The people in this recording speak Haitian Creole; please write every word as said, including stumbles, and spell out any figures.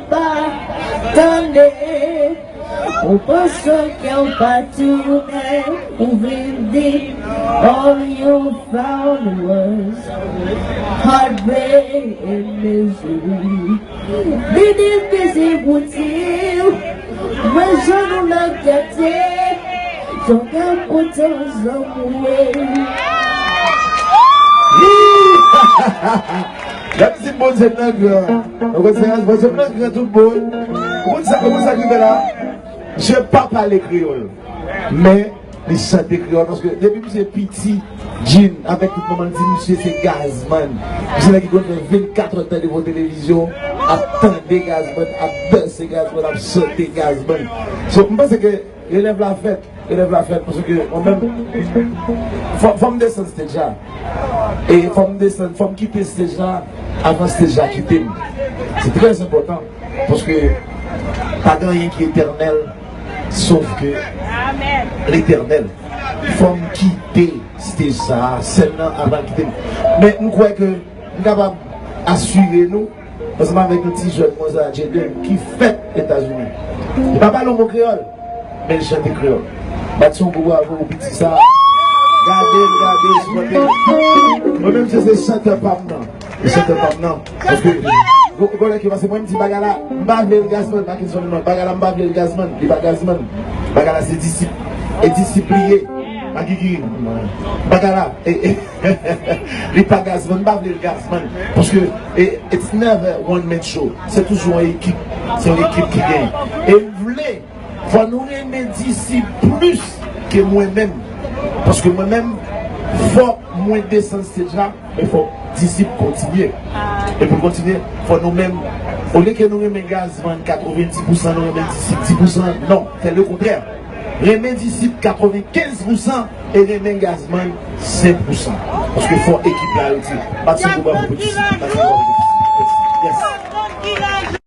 Pa tande, ou panse ke w pa tounen, ou vin di all your followers heartbreak and misery. Li difisil pou di w, mwen jwenn ou nan gate, jan w ka kontan zanmi w. Lè m di Bondye m nan gran, ou konn sa, Bondye m nan gran tout bon. Ou konn sa, ou konn sa k rive la? Misye pa pale kreyòl, men li chante kreyòl, paske depi misye piti, Jin avèk tout manman l di misye se Gazman. Misye nèg ki konn fè vennkat èdtan devan televizyon, ap tande Gazman, ap danse Gazman, ap chante Gazman. So, m panse ke relèv la fèt, relèv la fèt, paske mwen menm, fò, fò m desann stage la. E fò m desann, fò m kite stage la avan stage la kite m. Se trè enpòtan, paske pa gen anyen ki etènèl, sof ke Letènèl. Fò m kite stage sa a, sèn nan avan l kite m. Men m kwè ke m kapab asire nou, ansanm avèk yon ti jèn konsa, Jaden, ki fèt Etazini. Li pa pale yon mo kreyòl, men l chante kreyòl. Bat yon gwo bravo pou piti sa. Gade l, gade l, sipòte l. Mwen menm, se, se chantè pa m nan. Li chante pa m nan. Paske, gwo, gwo lè ki pase, mwen m di bagay la, m pa vle l Gazman, pa Kinson non. Bagay la, m pa vle l Gazman, li pa Gazman. Bagay la, se disip. E disip li ye. Pa Gigi. Bagay la, e, e, li pa Gazman, m pa vle l Gazman. Paske, e, it's never one man show. Se toujou yon ekip. Se yon ekip ki genyen. E m vle Fò nou renmen disip plis ke mwen menm. Paske mwen menm, fòk mwen desann stage la, men fòk disip kontinye. E pou kontinye, fò nou menm, olye ke nou renmen Gazman katrevenndis pousan, nou renmen disip dis pousan, non, fè lekontrè. Renmen disip katrevenkenz pousan e renmen Gazman senk pousan. Paske fò ekip la rete. Bat yon gwo bravo pou disip. Bat yon gwo bravo pou disip. Yes.